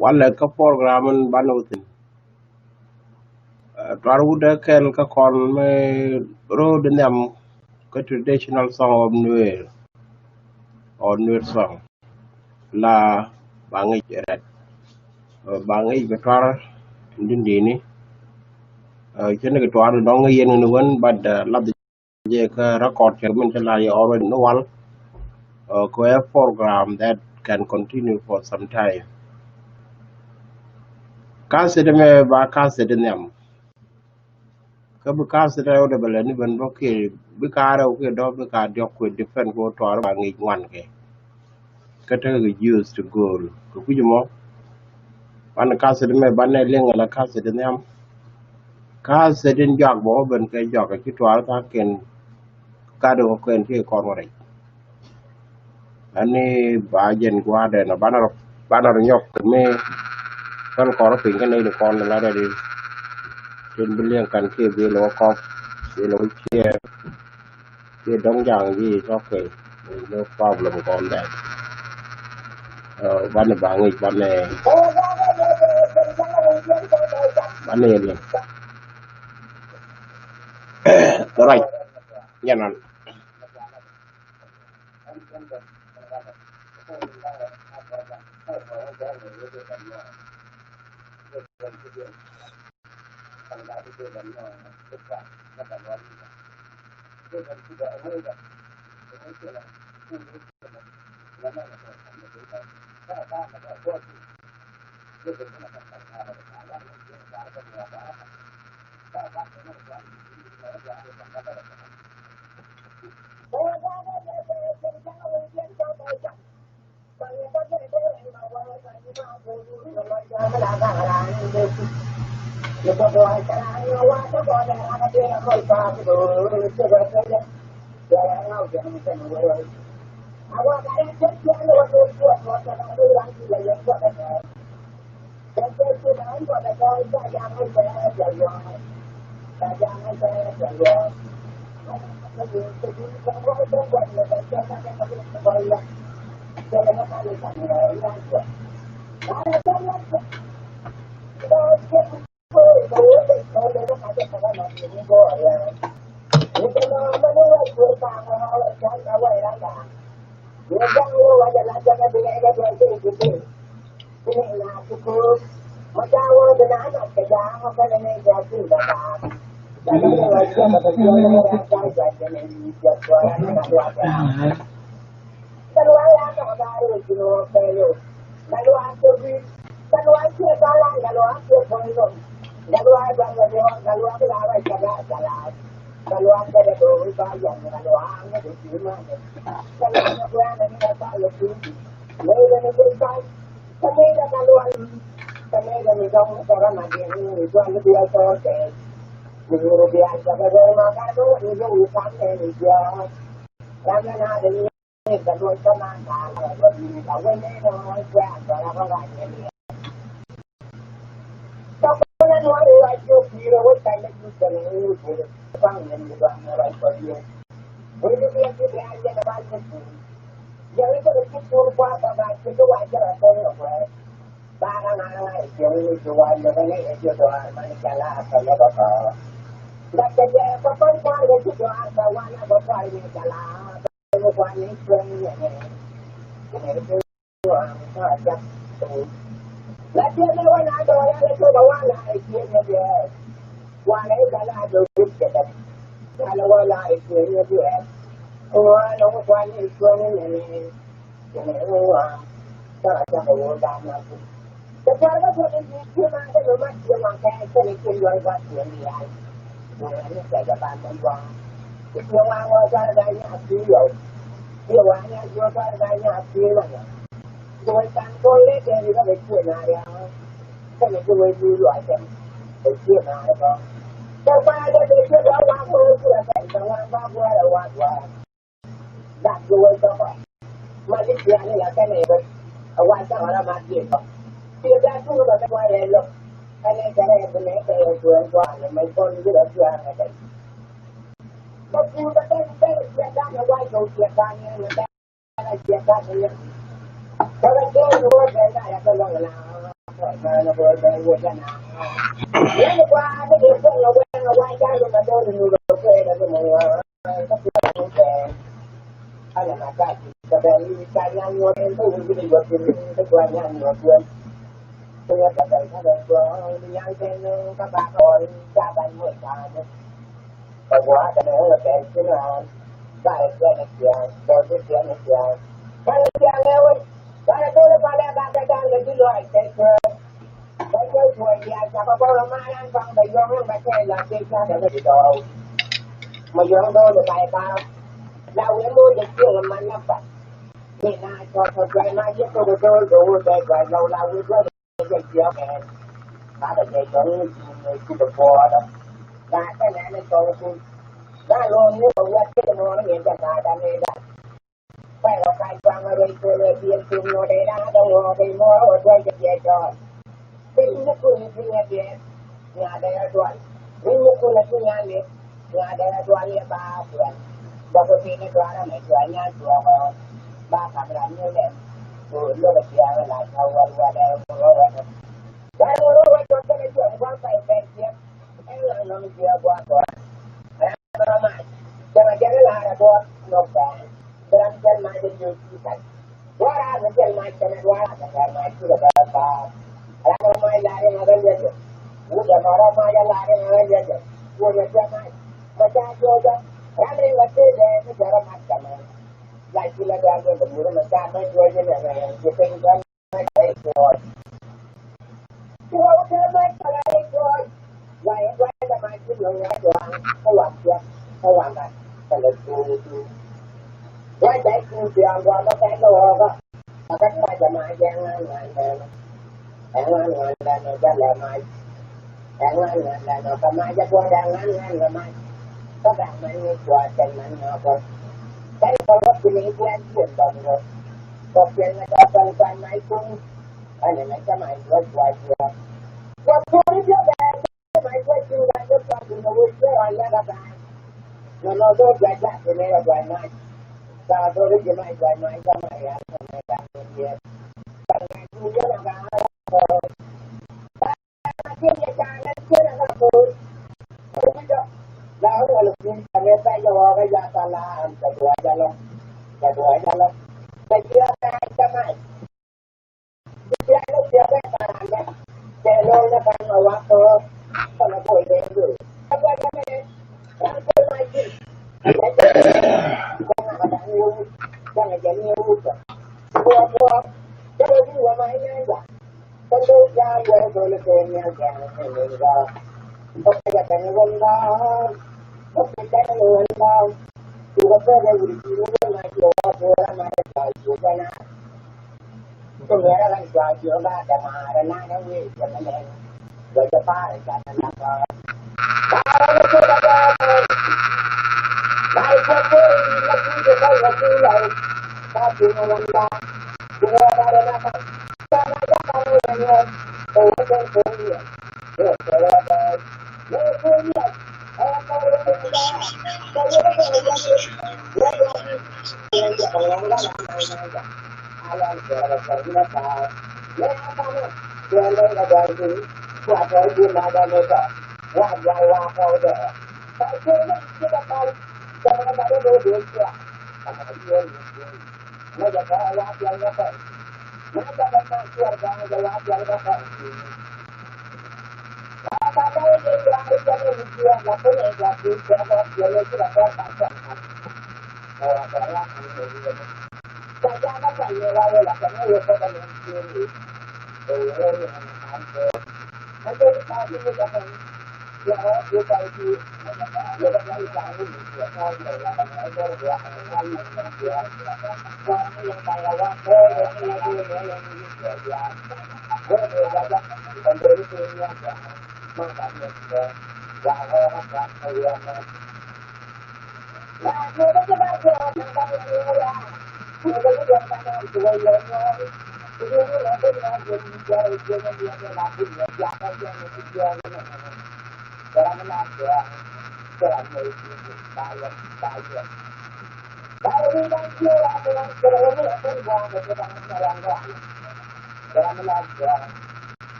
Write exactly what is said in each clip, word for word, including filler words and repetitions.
Walɛ kä program in banɛ wä thi̱n. Tuar wut ɛ kɛl kä kɔn mi ro̱o̱d nhiam kä traditional song of Nuer or Nuer song. La ba ŋic rɛt, ba ŋic kɛ tuar dindini. Cɛ ni kɛ tuar dɔŋ ŋic yɛn ni wän, but lath jɛ kä record cɛ min cɛ la yɛ already ni wal. Kɛ program that can continue for some time. Cassette mɛ ba cassette nhiam. Kä bi cassette rɛw dee bɛ lɛ ni ben bä kiɛ bi ka rɛw kiɛ dɔ̱ bi ka diɔk kuɛ depend kɛ wä tuar ba ŋic ŋuan kɛ. Kä tekɛ kɛ use to goal kɛ kui̱c mɔ. Ban cassette mɛ banɛ liŋ ala cassette nhiam. Cassette in jɔak bä wä ben kɛ jɔak kɛ ci tuar tha̱a̱ŋ kɛn. Gat kɔ kɛn kiɛ kɔn wä rɛc. Ani ba jɛn gua̱a̱dɛ nɔ banɛ rɔ, banɛ rɔ nyɔk kɛ mi. Kɛn kɔn rɔ piny kɛ nɛy ni kɔn la rɛdi. Tin bi liɛŋ kan kiɛ bi lɛ wä kɔp, bi lɛ wä ciɛ. Kiɛ dɔŋ jaŋ ji̱ is okay. There is no problem kɔn dɛ. Banɛ ba ŋic banɛ, banɛ yɛ liɛŋ. Right. Nyɛ nan.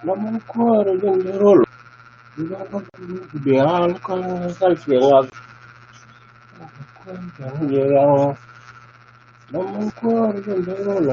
Lamon kuäärä jɛn dee rol. Bial kä kal fiɛ ŋak. Lamon kuäärä jɛn dee rol.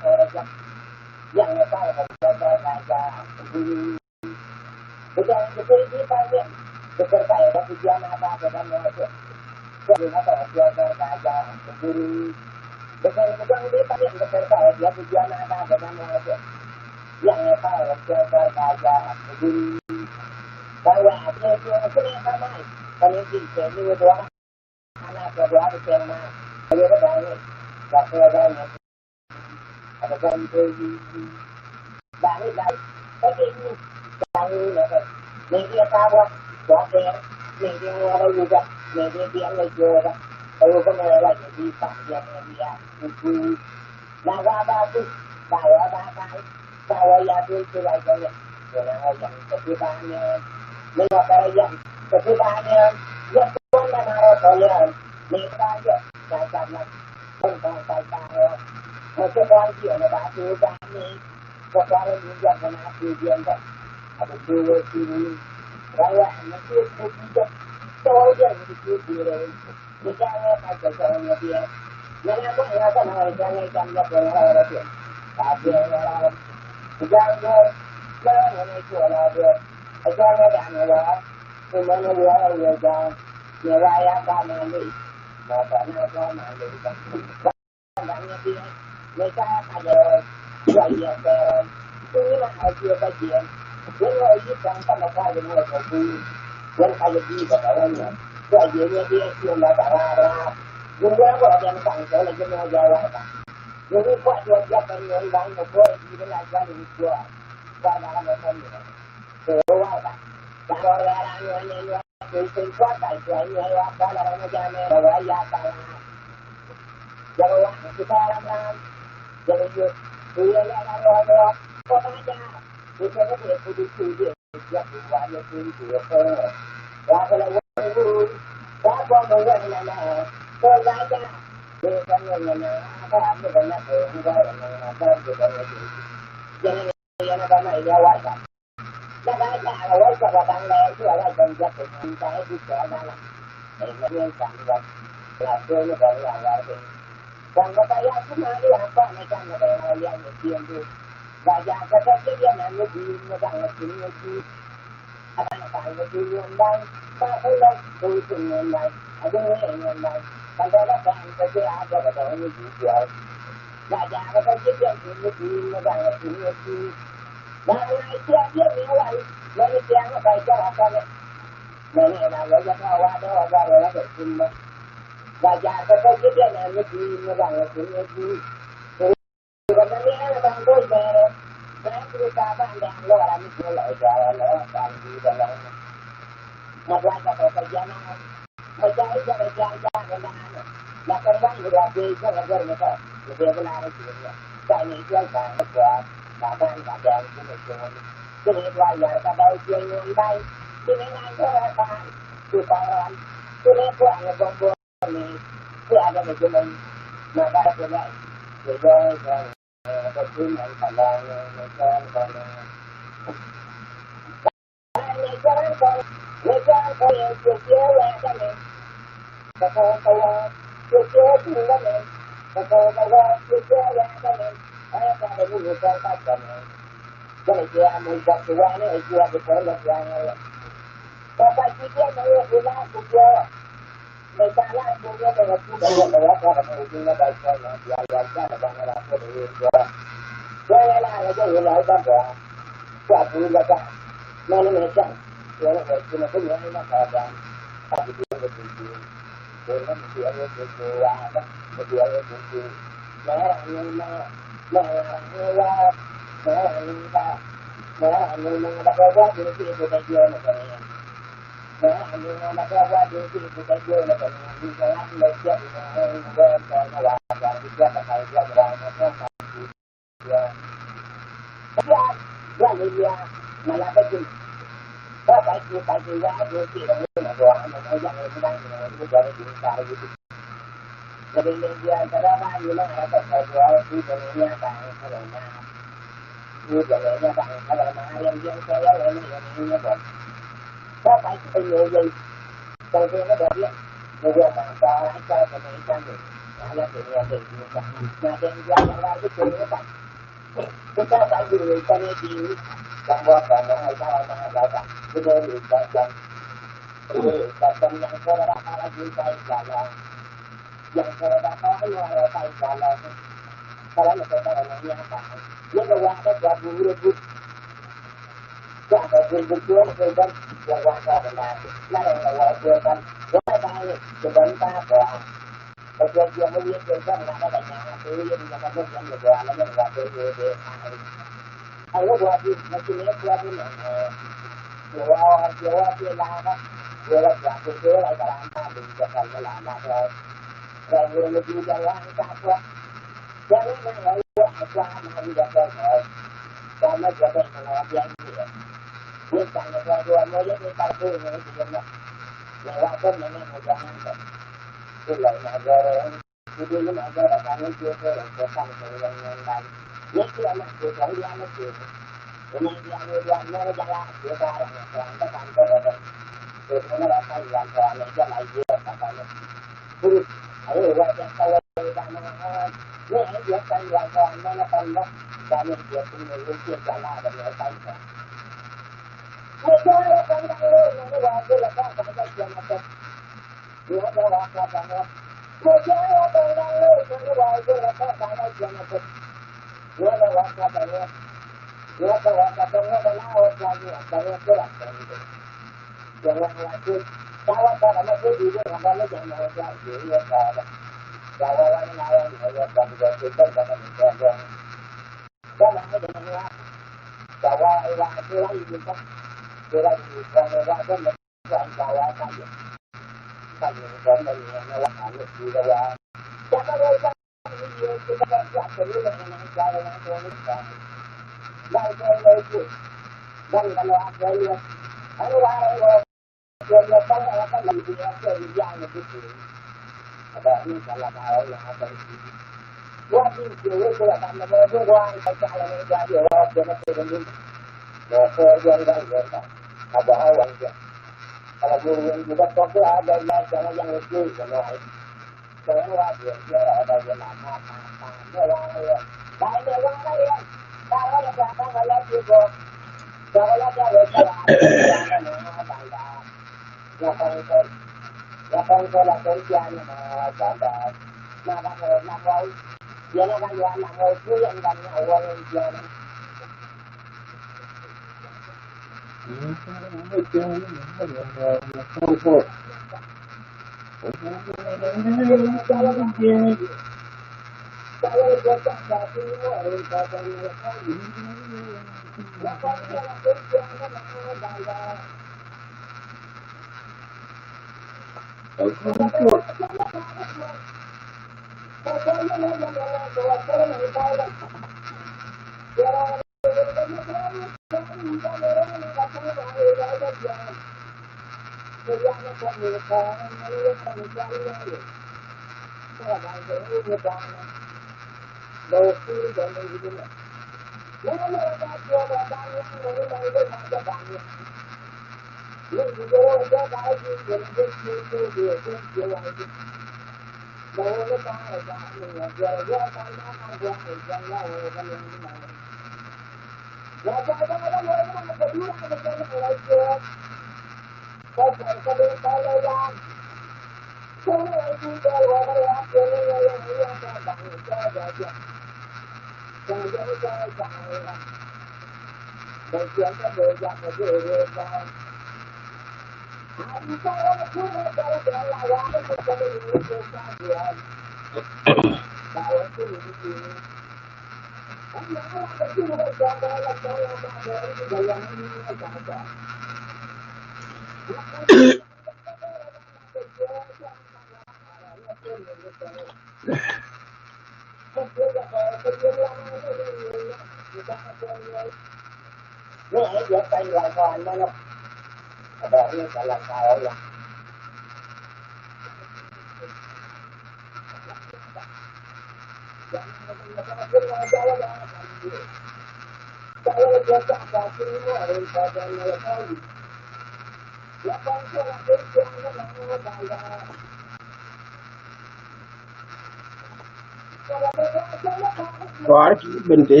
Tuar ki bende.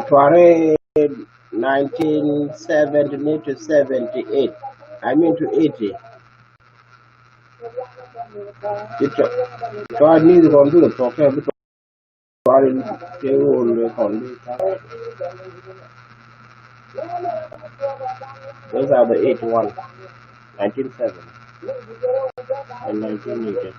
Tuar nineteen seventy to seventy-eight. I mean to eighty. It, tuar ni kɔn bi tuar kɛ bi tuar in ke wol kɔn bi tuar. Those are the eight one. Nineteen seventy and nineteen eighty.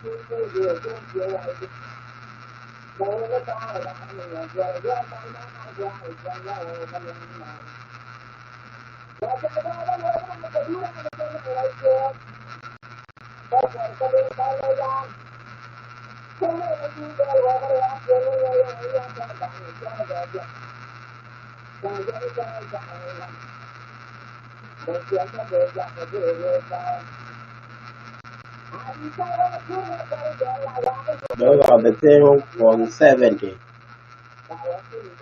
Those are the things from seventy.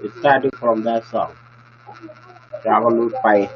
It started from that song. Travel with Pai.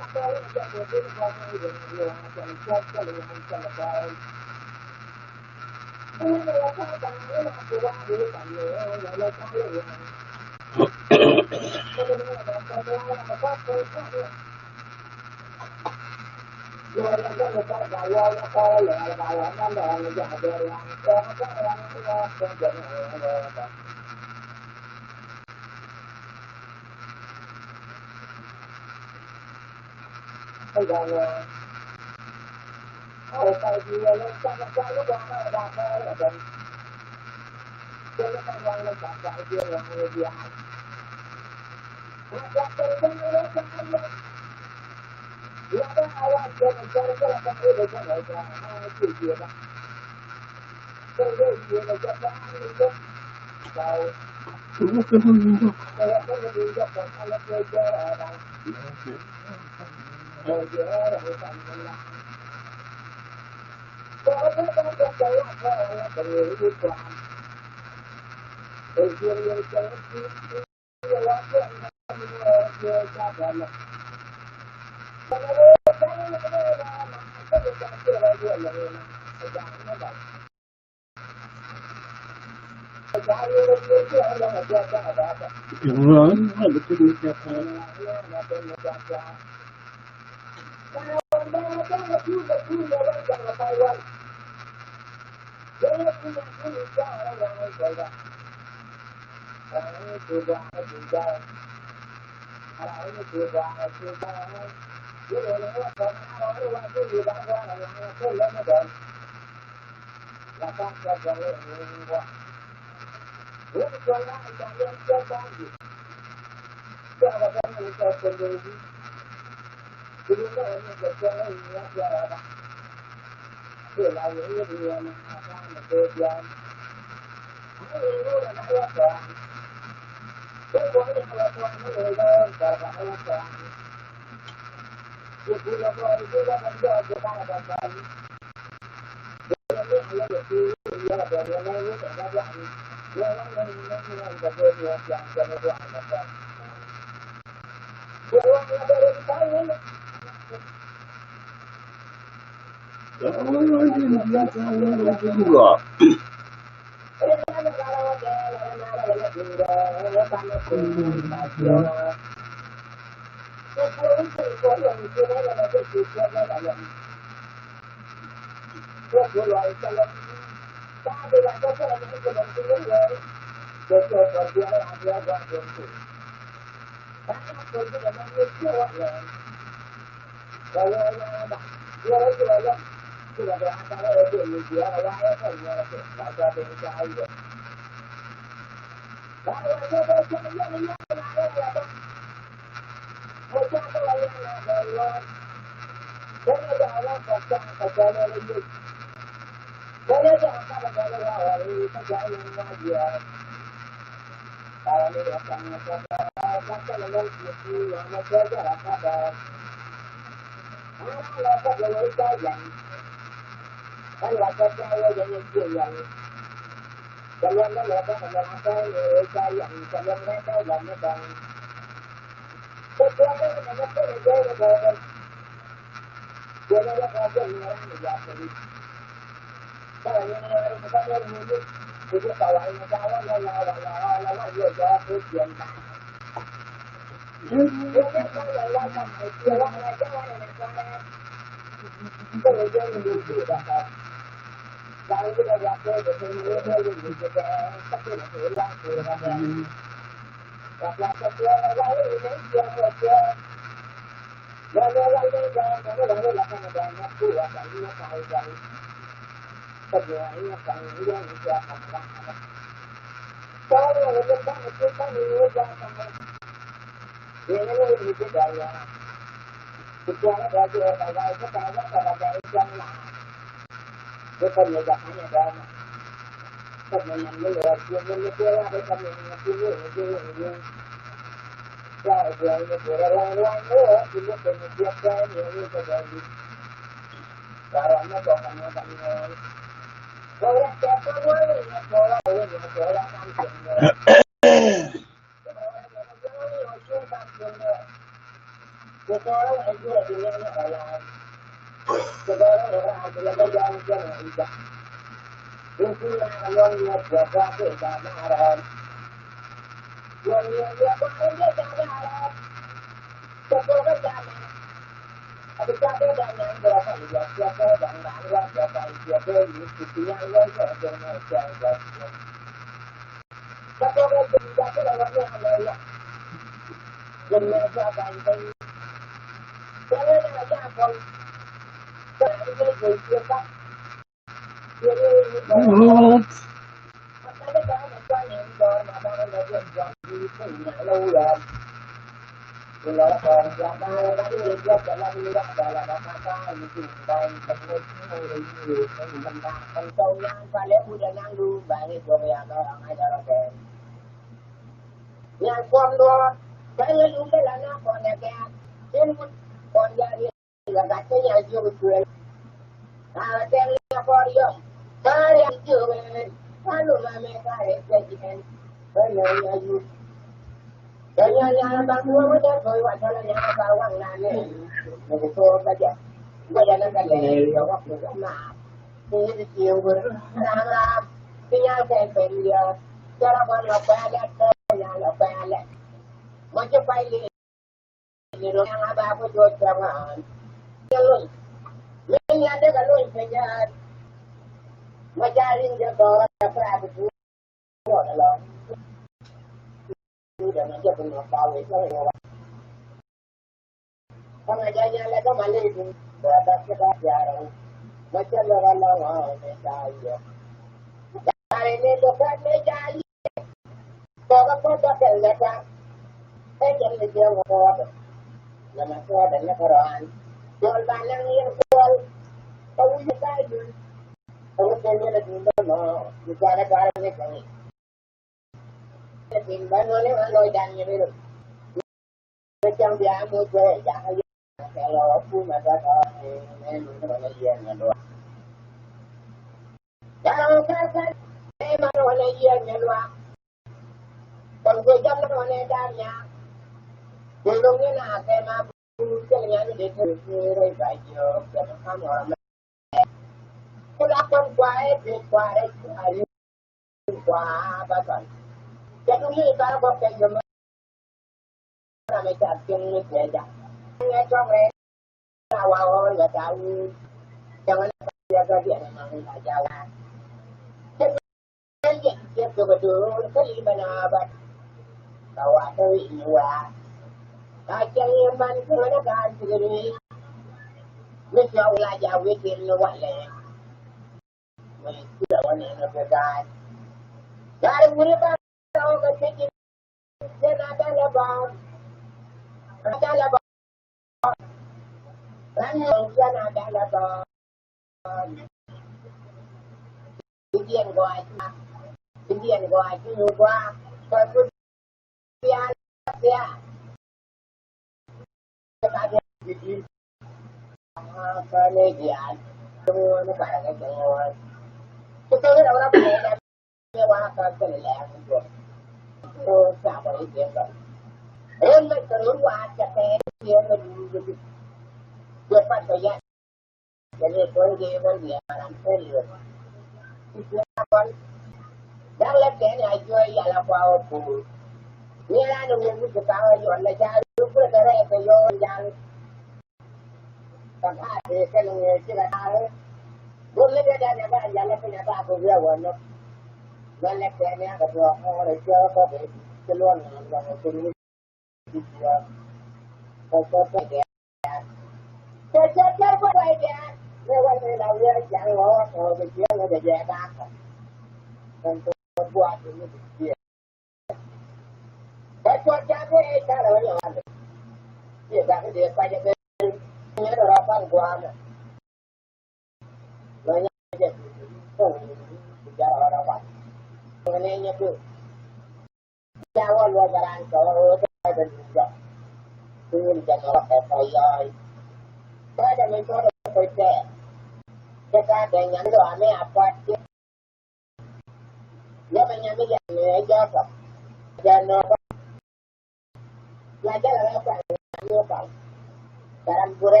Ram burɛ.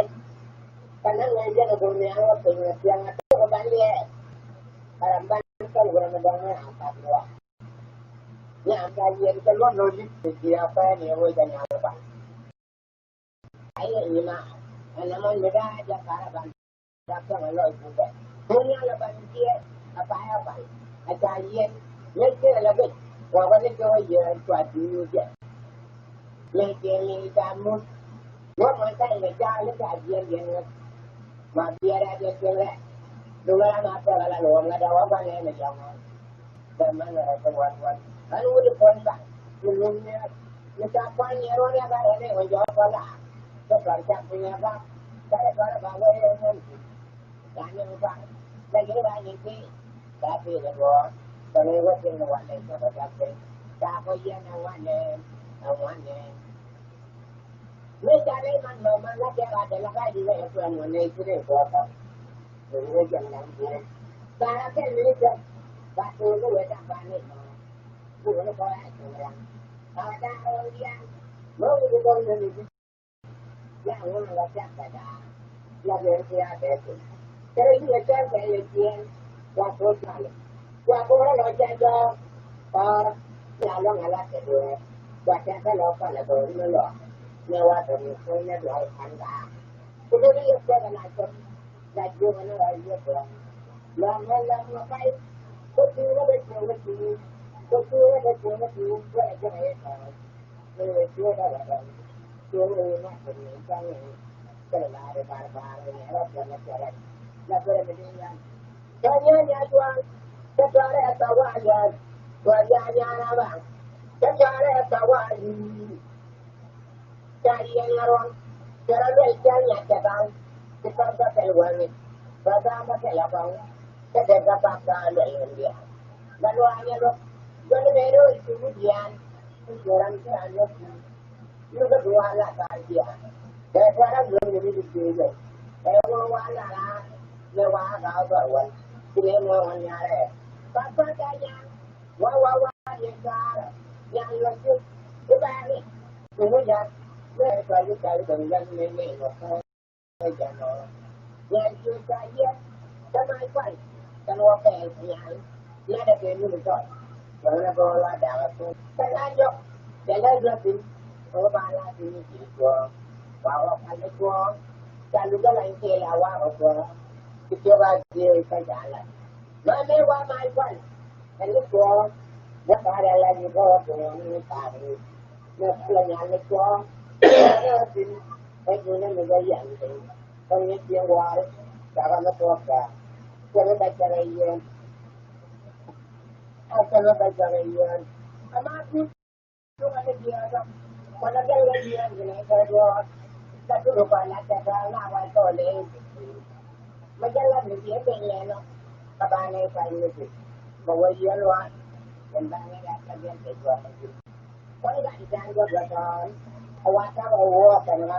Kana ŋɛ yɛn a dɔn ni a wä piny a piɛŋ a tɔk ban liɛ. Ram ban kɛl wä na dɔn ni a pat wä. Ni a ka yɛn kɛl wä lɔ lik ti di a pɛ ni wä jɛ ni a wä ban. Ai ni ma. Ana man mi da ja kara ban. Dap tɔŋ a lɔc bukɛ. Dunia la ban kiɛ a paya pay a ca yɛn. Mɛ kiɛ la guic. Wa wa ni kɛ wa yɛn tua dunia jɛ. Mɛ kiɛ mi ca mut. Wa mɔ ta ni ca li ca yɛn yɛn ŋa. Ma biɛ ra jɛ kiɛ rɛ. Dunia la ma tɔŋ a la lɔ wa ŋa da wa ba nɛ ni jɔŋ. Bɛ mɛn rɛ kɛ wan wan. An wuli puɔn ba. Ni lum ni rat. Ni ca kuan ni ruɔn ya ba rɛ ni wun jɔɔ kɔ la. Kɛ tɔr cak piny a ba. Kɛ rɛ tɔr ba wee yɛ ŋun ti. Ba ni ru ba. Bɛ jiri ba ni ti. Ba ti ni ruɔ. Bɛ ni wä ti ni wan ni sɔ ba ja ti. Ba kɔ yɛ na wan ni. Na wan ni. Ni ca ni man mɛ man la kɛ ba de la ba di wee kuan wan ni ti ni kɔ kɔ. Bara kɛ minister ba to̱o̱k wɛ da̱ŋ ba ni mɔ. Ku wä ni kɔ ya cɛ wɛ ya. Ba da̱ŋ rɔ ya. Mɔ wä ni kɔ ni ni. Ya wä ni wä cak ba da̱ŋ. La bɛ ni ya bɛ tu. Kɛ ni wä cak bɛ ni tiɛn. Wa ko cak ni. Wa ko wä ni wä cak jɔ. Kɔr ya lɔŋ a la kɛ duɛ. Wa cak bɛ lɔ kɔ la bɛ wä ni lɔ. Ni wa bɛ ni ko ni duɛ kan ba. Ku dee ni yɛ kuɛ bɛ na cak. La jiök ɛn ɣɔɔ yiëë bä. Lɔ̱a̱ŋ ɣän lɔ̱a̱ŋ ɣä pay. Kä tuuŋä bä cuɔ̱ŋ kä tuuŋ. Kä tuuŋä bä cuɔ̱ŋ kä tuuŋ. Kuɛ la jiök ɛ yɛ tɔ̱ɔ̱c. Kä ɣöö cuɔ̱ɔ̱ŋ ɛ wä dɔ̱ŋ. Cuɔ̱ɔ̱ŋ ɛ wä ŋa̱c kɛ ni cɔŋ ɛ. Kä la la̱a̱t ɛ bar bar ɛ ŋɛɛ rɔ piɛl ɛ piɛl ɛ. La bä rɛ mi dee yan. Kä nyɛ nya juaŋ. Kä tɔrɛ ɛ thawaar yan. Tɔr yan yan a ba. Kä tɔrɛ ɛ thawaar yan. Ca yiɛn ŋa ruɔ̱n, cɛ rɔ luɛl cɛ nyac cɛ baŋ, ci kɔn bä kɛl wäŋi, bä baŋ bä kɛl a kɔŋ, kä dee bä bak baŋ luɛl ɣän diaal. Bä luaaŋ ɛ luɔ̱k, guäni mëë ro̱o̱l ci wut diaal, ci cuɛ ram ci raan luɔ̱k ci. Lukä bi wa̱a̱ la kaar diaal. Bɛ tɛ̈rä luɔ̱k ni mi di cuɛ jɛ. Bɛ wä wa̱a̱ la raar, ni wa̱a̱ ga̱a̱ bä wäl, ci ni mɔ ɣän nyaarɛ. Bä bä ca nyaar. Wa wa wa ni kara. Yang la tu. Ku ba ni. Ku mu ya. Ni ka ni ka ni ka ni ni ni ko. Ya tu ka ya. Ka ma kwa. Ka wa ka ya. Ya da ke ni ko. Wa na ko la da ko. Ka la yo. Ya la yo tu. Ko ba la tu ni ko. Wa wa ka ni ko. Ka lu ka la ni ke la wa ko. Ki ke ba ke ka ya la. Ma me wa ma kwa. Ɛn ni tuɔɔk, bä pa̱a̱r ala ni bä wä tuɔɔk ni pa̱a̱r ni. Ni la nyal ni tuɔɔk, ni tin, ɛ jun ni bä yɛn tin. Kä ni tiɛ wa̱a̱r, ca bä ni tuɔɔk kä. Kɛ ni bä cɛ rɛ yɛn. A kɛ ni bä cɛ rɛ yɛn. Ama kun. Tuŋa ni diɔ̱ɔ̱k, kɔnɛ gɛl wä diɔ̱ɔ̱k ni kɛ duɔ̱ɔ̱k. Kä turu kɔn la kɛ tɔ̱ la wa tɔ̱ lɛ. Mɛ jɛ la mi diɛ ben lɛ nɔ. Kä ba nɛ kɔn ni ti. Mɛ wä yɛn wa. Yɛn ba nɛ ya kɛ gɛl kɛ duɔ̱ɔ̱k ni ti. Kɔn ga di dan duɔ̱ɔ̱k la tɔ̱. A wa ta wä wä kɛ ŋa.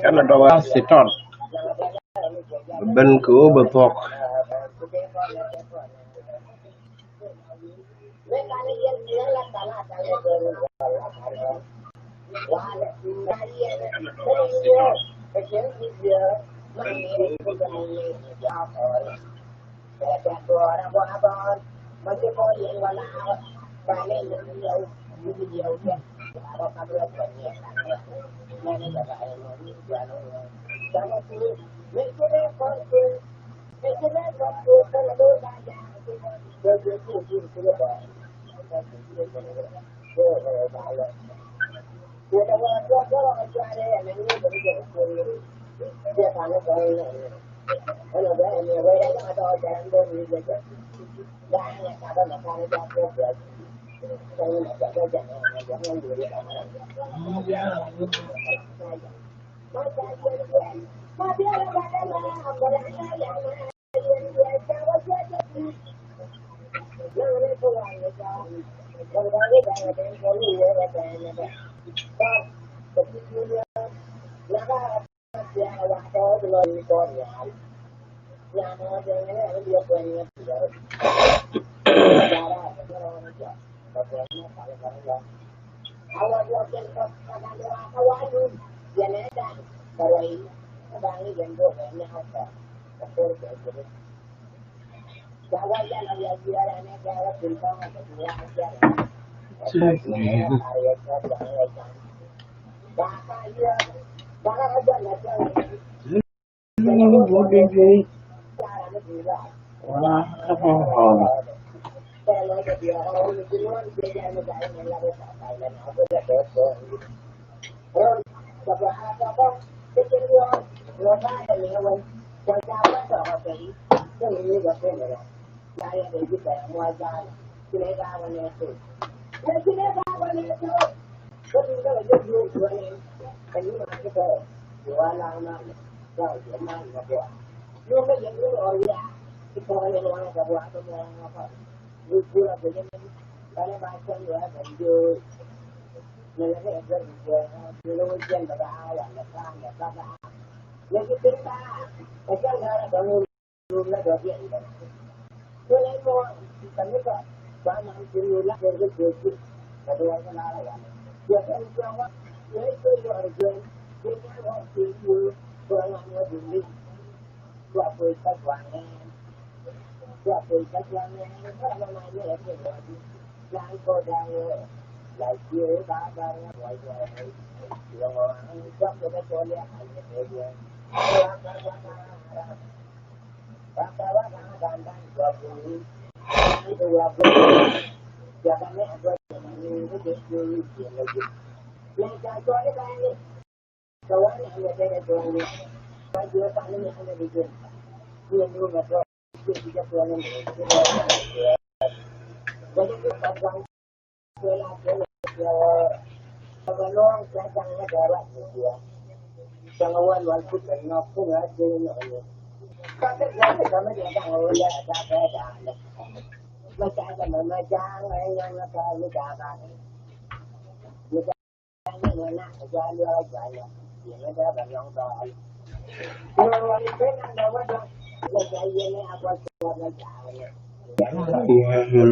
Canada wa siton. Ben kɛ ɣöö bɛ thuɔ̱k.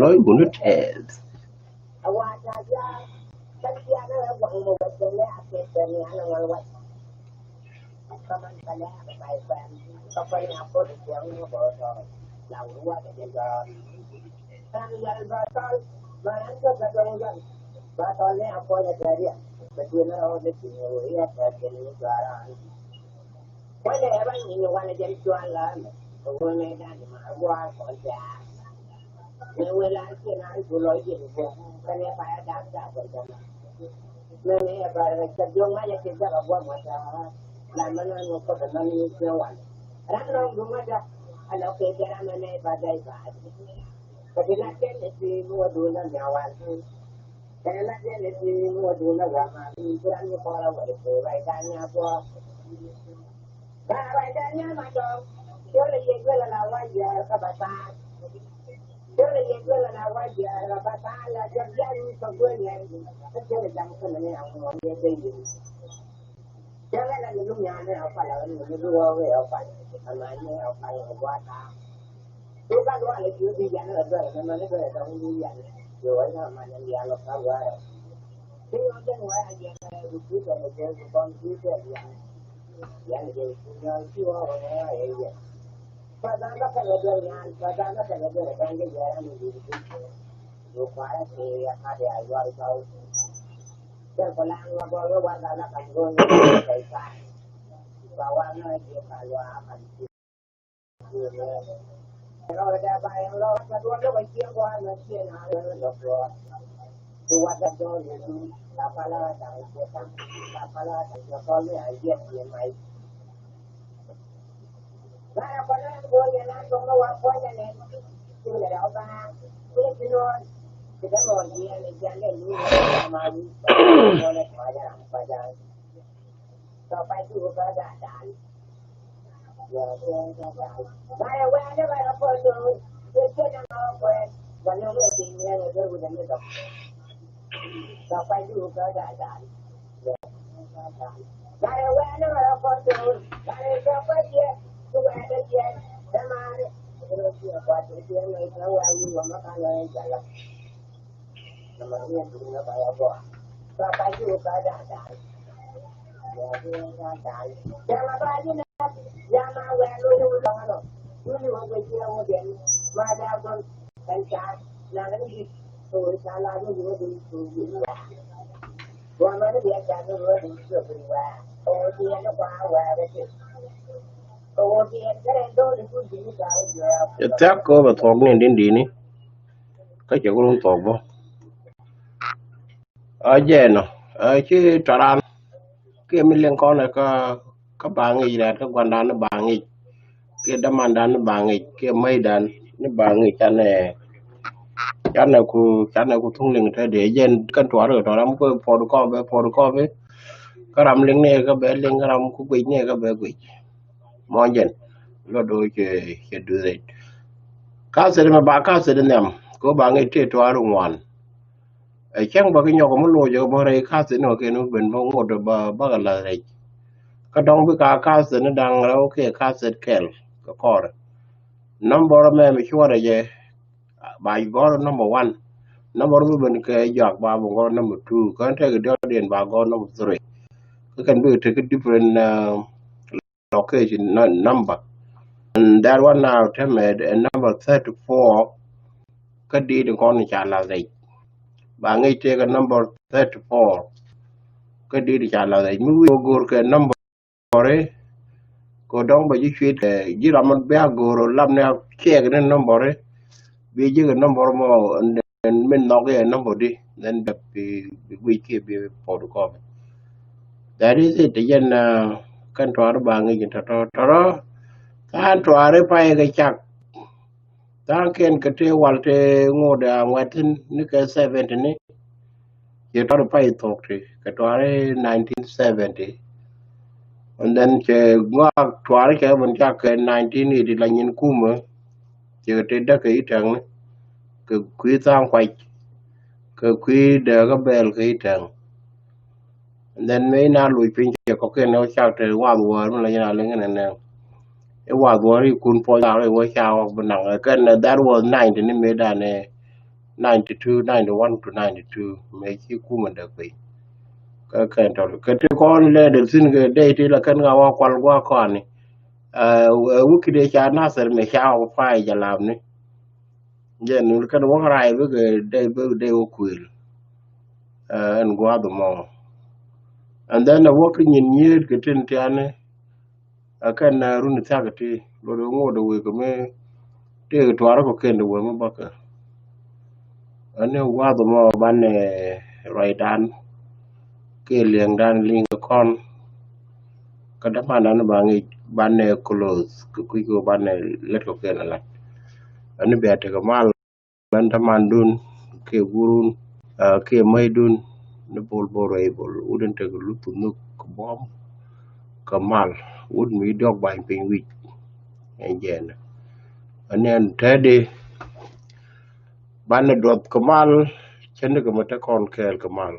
Lɔc buni tɛth. Cɛ thiak kɛ bɛ thuɔk ni din dini. Kä cɛ gurun thuɔk bä. A jɛ nɔ a ci tɔran. Kiɛ mi liŋ kɔn kä kä ba ŋic rɛt kä guandan ni ba ŋic. Kiɛ damandan ni ba ŋic kiɛ mäcdan ni ba ŋic canɛ canɛ ku canɛ ku thuŋ liŋ te dee jɛn kɛn tuar kɛ tɔran ku puɔt kɔp bɛ puɔt kɔp. Kä ram liŋ ni kä bɛ liŋ kä ram ku guic ni kä bɛ guic. Mɔnyɛn lɔ do cɛ cɛ duth rɛc. Kathit mɛ ba kathit nhiam ko ba ŋic tëë tuaar ŋuan. Ɛ cäŋ bä ki nyɔk mi loc ɛ bä rɛy kathit ni kɛ ni ben bä ŋot bä bä kɛ lath rɛc. Kä dɔŋ bi ka kathit ni daŋ rɛw kɛ kathit kɛl kɛ kɔr. Nambor mɛ mi cuɔrɛ jɛ ba gɔr number one. Nambor bi ben kɛ jɔak ba bi gɔr number two kä tekɛ diɔt diɛn ba gɔr number three. Kä kɛn bi tekɛ different uh, location nu- number. And that one now tɛmɛ ɛ number thirty four. Kä dit kɔn ca lath rɛc. Ba ŋic tëë kɛ number thirty four. Kä dit ca lath rɛc mi wi̱i̱ go̱o̱r kɛ number ri. Ko dɔŋ ba ji̱ cuit kɛ ji̱ ram bia go̱o̱r lam ni a cɛɛk ni number ri. Bi ji̱ kɛ number mɔ. Min nhɔk yɛ number di then bi bi guic kiɛ bi pot kɔk. That is it. Jɛn kɛn tuari ba ŋic in tɔtɔ tɔrɔ. Kan tuari pay kɛ cak. Tha̱a̱ŋ kiɛn kɛ tëë wal tëë ŋot a ŋuɛthin ni kɛ seventy ni. Yɛ tuari pay thok ti kɛ tuari nineteen seventy. And then cɛ ŋɔak tuari cɛ ben cak kɛ nineteen eighty la nyin kumä. Cɛ kɛ tëë däk kɛ itɛŋ ni kɛ kui̱ tha̱a̱ŋ kuac. Kɛ kui̱ dee kä bɛɛl kɛ itɛŋ. And then mëë na luc piny cɛ kɔkiɛn ni wä cak te wath wäär mi la yɛn a liŋ kɛn nɛn. I̱ wath wäär ikun puɔc lar i̱ wä cak wä bi naŋ kɛn. That was ninety ni mëë dan ɛ ninety two, ninety one to ninety two mëë ci kumä dee piny. Kä kɛn tɔl kɛ ti kɔn lɛ del thin kɛ dee ti la kɛn ŋa wä kual gua̱ kɔn ni. Ɛ wä kide ca Nathir mëë ca wä pay jalam ni. Jɛn wun kɛn wä ray bikɛ dee bikɛ dee wä kuël. Ɛn gua̱a̱th mɔ. And then a wä kä nyin nyiet kɛ tin tiani. A kɛn run thiak ti lot wä ŋot wek mi tëë tuar kɔ ken wä mi bäkɛ. Ani gua̱a̱th mɔ banɛ ruacdan. Kiɛ liɛŋdan liŋ kɔn. Kä dämandan ni ba ŋic banɛ close kɛ kui̱ kɛ banɛ lät kɔ ken alat. Ani bia tekɛ mal. Bän dämandun kiɛ gurun kiɛ mäcdun ni bol bol rɛy bol wut in tekɛ luth kɛ nhök kɛ buɔ̱m kɛ mal wut mi diɔk bany piny wi̱c. Ɛn jɛn ani ɛn tɛdi banɛ duɔth kɛ mal. Cändɛ kɛ mɛ te kɔn kɛɛl kɛ mal.